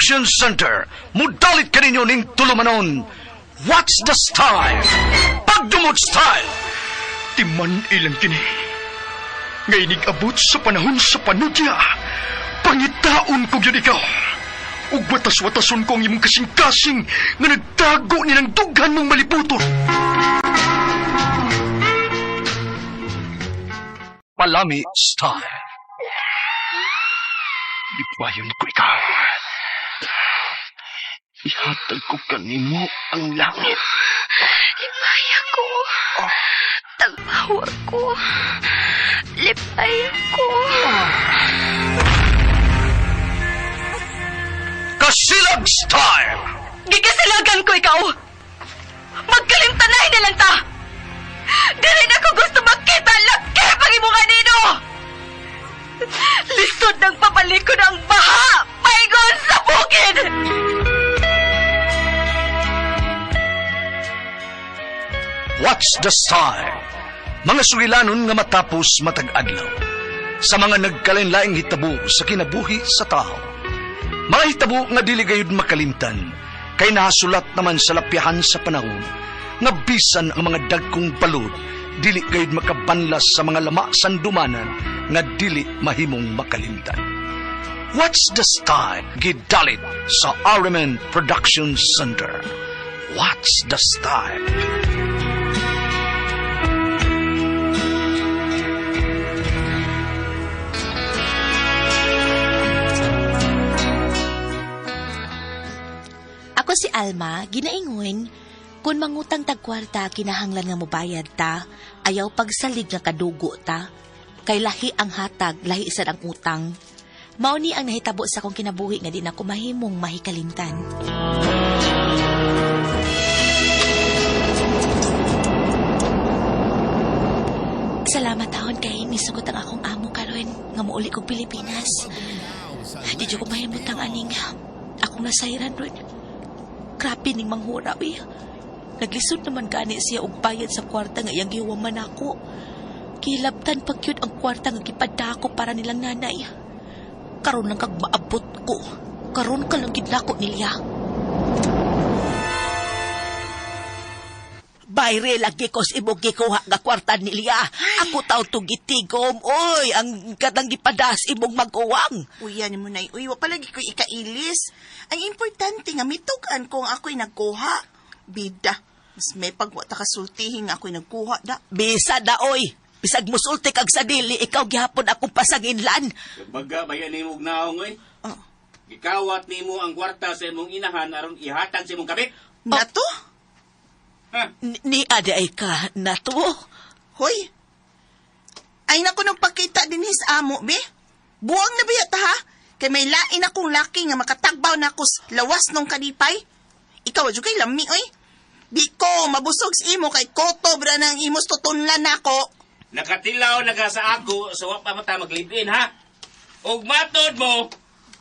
Production Center. Mudalit kaninyo ning tulumanon. What's the style? Pagdumot style! Timan ilang kini. Nga inig-abot sa panahon sa panudya. Pangitaon ko gyud ikaw. Ug watas-watason ko ang imong kasing-kasing nga nagtago ni ng dughan mong malibuton. Palami style. Lipayon ko ikaw. Ihatag ko kanimo ang langit. Lipay ako. Tagbaw ako. Lipay ako. Kasilag style! Gikasilagan ko ikaw. Magkalimtanay na lang ta. Dili na ko gusto makita laki pang imong anino. Lisod ng papalikod ang baha. Paingon sa bukid. What's the style? Mga sugilanon nga matapos matag adlaw. Sa mga nagkalain-laing hitabo sa kinabuhi sa tao. Mga hitabo nga dili gayud makalimtan, kay nahasulat naman sa lapyahan sa panahon, nga bisan ang mga dagkong balod, dili gayud makabanlas sa mga lama sandumanan nga dili mahimong makalimtan. What's the style? Gidalit sa RMN Production Center. What's the style? Ako si Alma, ginaingon, kung mangutang tag kwarta, kinahanglan nga mobayad ta, ayaw pagsalig nga kadugo ta, kay lahi ang hatag, lahi sad ang utang. Mao ni ang nahitabo sa akong kinabuhi nga di na ko mahimong mahikalimtan. Salamat taon kay nisugot ang akong amo karon nga muuli kog Pilipinas. Di jud ko mahimutang aning akong nasayran ron. Grabe ning manghura, uy. Naglisod naman gani siya og bayad sa kwarta nga iyang gihuwaman ako. Gilabtan pa gyud ang kwarta nga gipadako para nilang nanay. Karon lang kag maabot ko. Karon ka lang gid nako nilya. Bayre lagi ko sa imong gikuha nga kwarta nilya. Ako taw to gitigom. Oy, ang katang gipadas imong maguwang. Uy, yan mo na. Uy, wa palagi ko ikailis. Ang importante nga mitug-an kung ako'y nagkuha. Bida, mas may pagwata kasultihin nga ako'y nagkuha da. Bisa da oy. Bisag musulti kag sa dili, ikaw gihapon akong pasanginlan. Baga, bayan nimo og naong oy. Oh. Gikawat nimo ang kwarta sa imong inahan aron ihatag sa imong kabit. Nato? Ha? Ni ada ay ka nato. Hoy. Ay nako nung pakita din his amo, be. Buwang na biya ta, ha? Kay may lain akong laki nga makatagbaw na ako lawas nung kalipay. Ikaw, adyo kay lami, oy. Di ko mabusog sa imo kay koto bra ng imos tutunlan nako. Nakatilaw na ka sa ako sa wa pa mata maglibin ha. Og matod mo,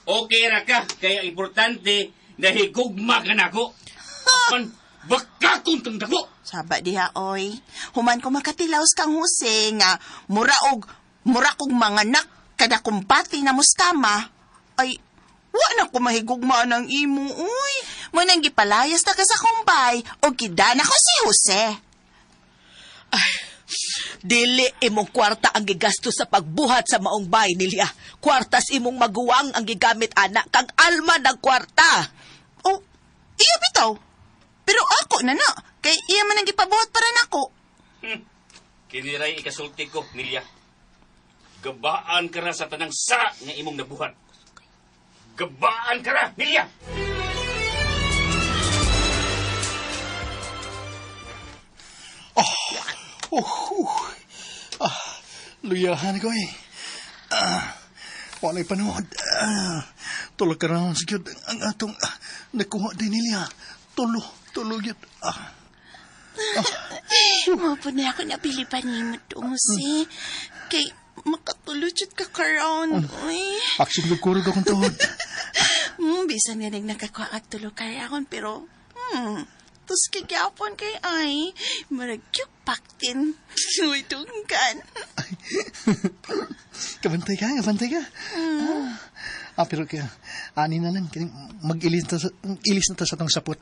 okay ra ka kay ang importante nahigugma ka nako. Apan baka kung tang dako. Saba diha, oy. Human ko makatilaws kang Jose nga mura og mura kog manganak kada kumpati na muskama. Ay, wa na ko mahigugma ng imo, oy. Mo nang gipalayas na ka sa kumbay o gidana ko si Jose. Dili imong kwarta ang gigasto sa pagbuhat sa maong bay nilya. Kwartas imong maguwang ang gigamit ana kang alma ng kwarta. Oh, iya bitaw. Pero ako na na, kay iya man ang gipabuhat para nako. Kiniray ikasulti ko, Nilya. Gabaan ka ra sa tanang sa nga imong nabuhat. Gabaan ka ra, Nilya! Oh, Luyahan ko eh. Walay panood. Tulog ka rounds gyud ang atong nakuha din nila. Tulo, tulo gyud. Mapo na ako nabili pa nimo to, Jose. Kay makatulog jud ka karon, oy. Action lugkurog akong tuhod. Bisan nga nag nakakuha ag tulog karon pero tus kigyapon kay ay murag kyupaktin. Uy, tungkan. Kabantay ka, kabantay ka. Ah, pero kaya, ani na lang, kining mag-ilis ta, ilis na ta sa tong sapot.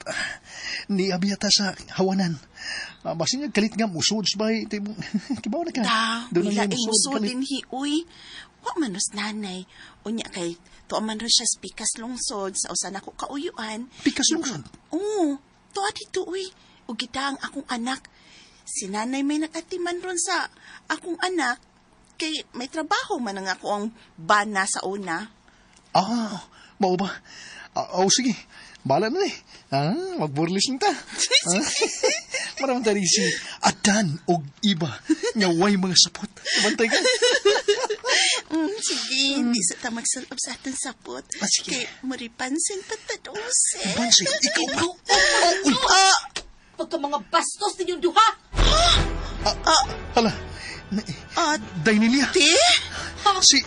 Ni abiya ta sa hawanan. Ah, basin nga kalit nga, musod bay, kibaw na ka. Ta, Doon wala na ay musod, musod kalit. din hi, uy. Wa man ros nanay. Unya kay, tuwa man ros siya sa pikas lungsod, sa usan ako kauyuan. Pikas lungsod? Oo, tuwa dito, uy. Ug kita ang akong anak. Si nanay may nagatiman ron sa akong anak. Kay may trabaho man ang ako ang bana sa una. Ah, mao ba? Ah, oh, sige. Bala na eh. Ah, magburlis na ta. Ah, Maraming tari si Adan og iba nga way mga sapot. Bantay ka. Sige, hindi sa ta magsulop sa atin sapot. Ah, sige. Kay muripansin pa ta dose. Pansin, ikaw ba? Oh, uy. Ah, Pagka mga bastos ninyong duha! Hala. Ah, Daynilia. ate? Si,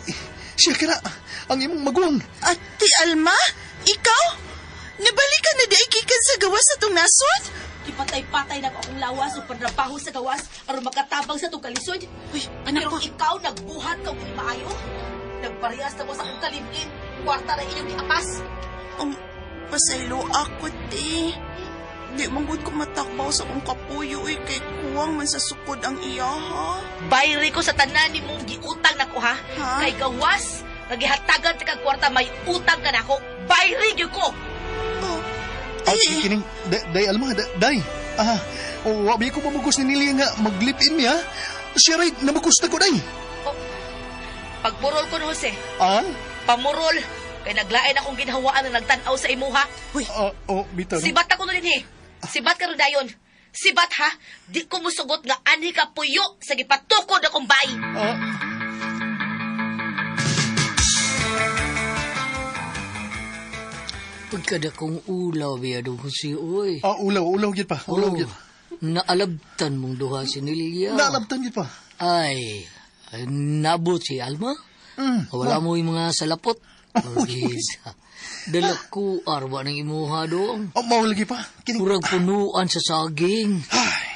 siya kira, ang imong maguwang. Ate Alma? Ikaw? Nabalikan na di gikan sa gawas sa itong nasod? Gipatay-patay na ko akong lawas o panrabaho sa gawas aron makatabang sa itong kalisod. Uy, anak Pero ko. ikaw nagbuhat ka og maayo. Nagparehas na mo sa akong kalimlin. Kwarta na inyong giapas. Pasaylo ako, te. Di manggod ko matakbaw sa akong kapuyo, eh, kay kuwang man sa sukod ang iya, ha? Bayri ko sa tanan ni mong giutang nako ha. Ha? Kay gawas, nagihatagan ta kag kwarta may utang ka nako. Bayri gyud ko. Oh. Ay, Ay, kining, day, Alma, day. Ah, oh, wabi ko mamugos ni Nilia nga mag-live-in niya. Siya rin, namugos na ko, day. Pagburol ko no Jose, Ah? pamurol kay naglain akong ginhawaan ang nagtan-aw sa imuha. Ah, oh, bitaw. no? Sibat ako nun eh. Sibat ka rin dayon. Sibat ha, di ko musugot nga anhi ka puyo sa gipatukod akong bay. Ah, Pagkada kong ulaw, biya dong si Uy. ah, ulaw, ulaw gid pa. Ulaw Oh, gid. Naalabtan mong duha si Nilia. Naalabtan gid pa. Ay, ay, nabot si Alma. Mm, Wala mo yung mga salapot. Orgisa. Dala ko, arwa ng imuha dong. Oh, mao lagi pa. Kining, Murag punuan sa saging. ay,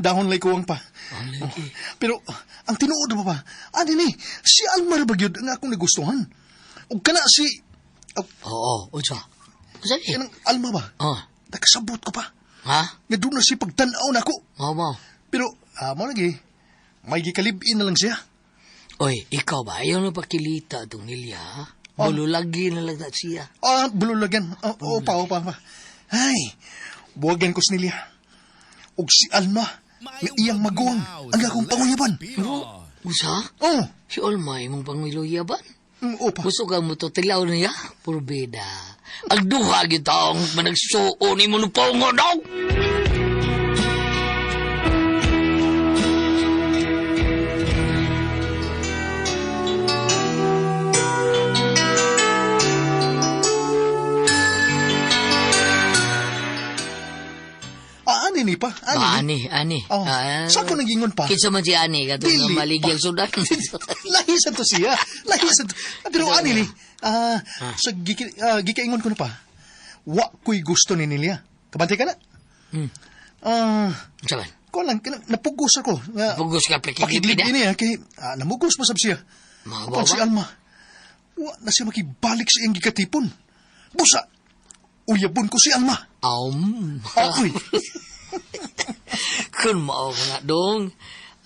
dahon lay kuwang pa. Ay, Oh, pero, ang tinuod ba pa? Ani ni, si Alma ra ba gyud ang akong nagustuhan? Ug kana si, oh, Oo, unsa? Unsa ni? kanang Alma ba? Ah, Nakasabot ko pa. ha? Nga doon na si pagtan-aw nako. Mao mao. Pero, ah, mao lagi, may gikalib-in na lang siya. Oy, ikaw ba? Ayaw na pakilita itong Nilia, ha? Oh. Bululagi na lang na siya. Ah, bululagan. Ah, opa, opa, opa. Ay, buwagan ko sa nilya. Og si Alma, nga iyang maguwang, ang akong panguyaban. Unsa? Oh, Si Alma, imong pangiluyaban? opa. Gusto ka mo to, tilaw niya? Purbida. Ang duha gitong managsuo ni mo nupongo dong! Ah, ani ni pa? Ani Ah, ni? ani, ani. Oh, Ah, sa ko nagingon pa? Kinsa man si ani, katong Dili nga maligyang pa. sudan. Lahi sa to siya. Lahi sa to. Ah, pero ani ni, ah, sa gikaingon ko na pa, wa ko'y gusto ni Nilia. Kabantay ka na? Hmm. Ah, Unsa man? ko lang, napugos ako. Nga, Pugos ka, Pakidlip pakidlip na. ini ha, kay namugos pa sab siya. Mabaw Apan si ba? Alma, wa na siya makibalik sa iyang gikatipon. Busa, uyabon ko si Alma. Um. Uy. Kun mao ka nga dong.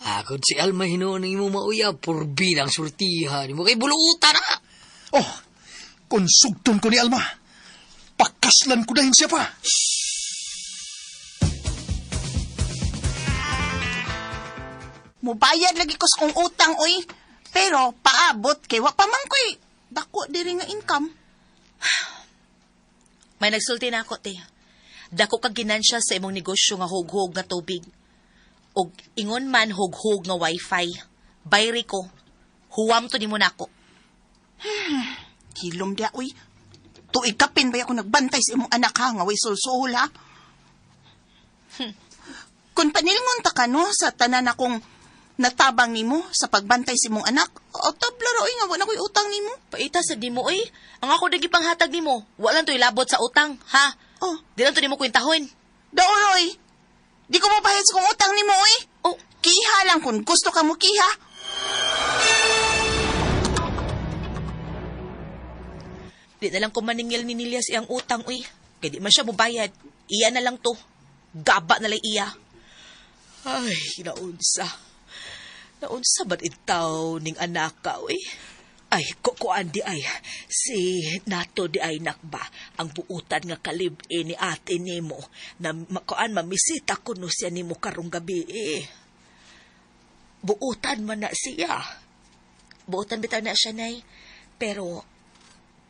Ako si Alma hinuon ng imo mauyab, purbida ang surtihan nimo kay buluutan na. Oh, konsugton ko ni Alma. Pakaslan ko dahil siya pa. Mubayad lagi ko sa kong utang, uy. Pero paabot kay wa pa man ko'y dako diri nga income. May nagsulti na ako, te. Dako kag ginansya sa imong negosyo nga hughog nga tubig. Og ingon man hughog nga wifi. Bayri ko. Huwam to nimo nako. Hilom dia, uy. Tuig kapin ba ako nagbantay sa imong anak ha, nga way sulsuhol ha? Kung panilngon ta ka no, sa tanan akong natabang nimo sa pagbantay sa imong anak, o tabla ra oy nga wa na ko'y utang nimo. Paita sa di mo, oy. Ang ako dagi panghatag nimo. Wa lang to'y labot sa utang, ha? Oh, Di lang to nimo kwentahon. daol oy. Di ko mabayad sa kong utang nimo oy. Oh, Kiha lang kung gusto ka mo kiha. Di na lang ko maningil ni Nilia sa iyang utang, uy. Kay di man siya mubayad. Iya na lang to. Gaba na lang iya. Ay, naunsa. Naunsa ba't itaw ning anak ka, uy? Ay, kukuan di ay. Si Nato di ay nakba. Ang buutan nga kalib-in ni ate nimo. Na makuan mamisita kuno siya nimo karong gabi eh. Buutan man na siya. Buutan bitaw na siya, nay. Pero,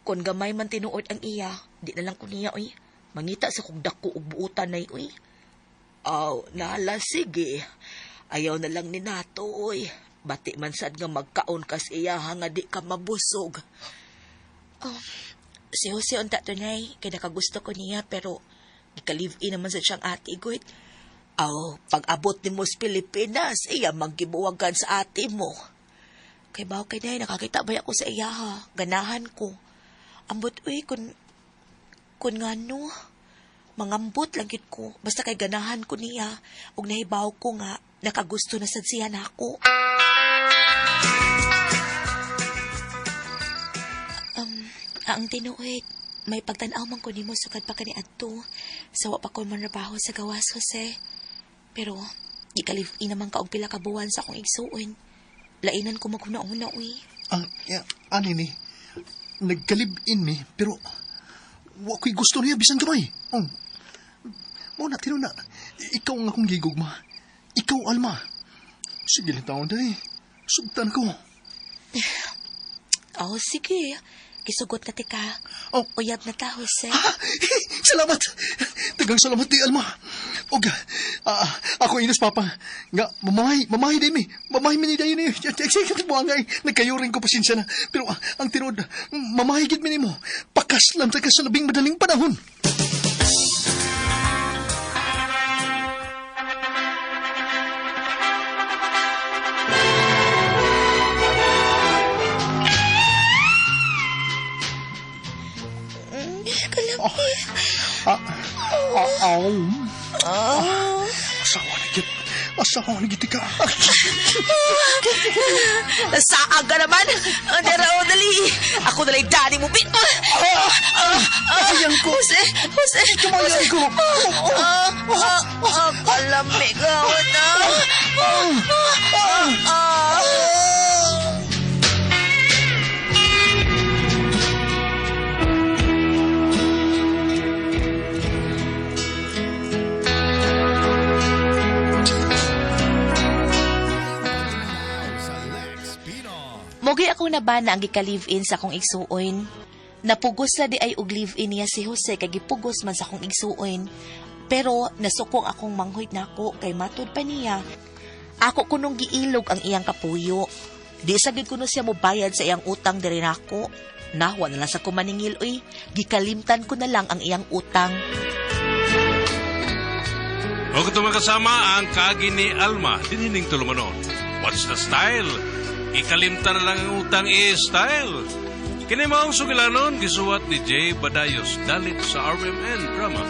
kung gamay man tinuod ang iya, di na lang ko niya, uy. Mangita sa kong dako og buutan, nay, uy. Aw, nala, sige. Ayaw na lang ni Nato, uy. Bati man sad nga magkaon kas iya nga di ka mabusog. Oh, si Jose unta to, nay. Kay nakagusto ko niya, pero gika-live-in naman sa siyang ate, goit. Aw, pag-abot ni mo sa Pilipinas, iya manggibuwagan sa ate mo. Kay bawo kay nay, nakakita ba ako sa iya ha? Ganahan ko. Ambot, uy, kun ngano, mangambot lang gyud ko. Basta kay ganahan ko niya, ug nahibaw ko nga, nakagusto na sad siya nako. Ang tinuod, may pagtan-aw man ko nimo sukad pa kani adto. Sawa pa ko manrabaho sa gawas, Jose. Pero, gikalif-in naman ka og pila ka buwan sa akong igsuon. Lainan ko maghuna-una, uy. Ang, ani ni, nagkalib-in mi, pero wa ko'y gusto niya bisan gamay. Oh. Mo na, tino na, ikaw ang akong gigugma. Ikaw, Alma. Sige lang taon, day. Sugtan ko. Oh, sige. Gisugot na tika. Oh. Uyab na ta, Jose. Ah, salamat! Tagang salamat di, Alma. Og, ako inos, Papa. Nga, mamahay di mi. Mamahay mi ni dayon ni. Executive mo, angay. Nagkayuring ko, pasensya na. Pero ang tinuod, mamahay gid mi nimo. Pakaslam ta ka sa labing madaling panahon. Kalami. Asawa na gid. Asawa na gid ka. Saag ka naman. Dara, o, dali. Ako nalay daddy mo. Kayang ko. Jose, Jose. Kumayan ko. Kalami ka. Mogi ako na ba na ang gika-live-in sa akong igsuon? Napugos na di ay og live-in niya si Jose kay gipugos man sa akong igsuon. Pero nasukong akong manghoy nako kay matud pa niya. Ako kunong giilog ang iyang kapuyo. Di sa gid kuno siya mobayad sa iyang utang diri nako. Nawa na lang sa kumaningil uy. Gikalimtan ko na lang ang iyang utang. O ito kasama ang kaagi ni Alma, dinining tulumanon. What's the style? Ikalimtan na lang ang utang i-style. Kini maong sugilanon, gisuwat ni Jay Badayos, dalit sa RMN Drama.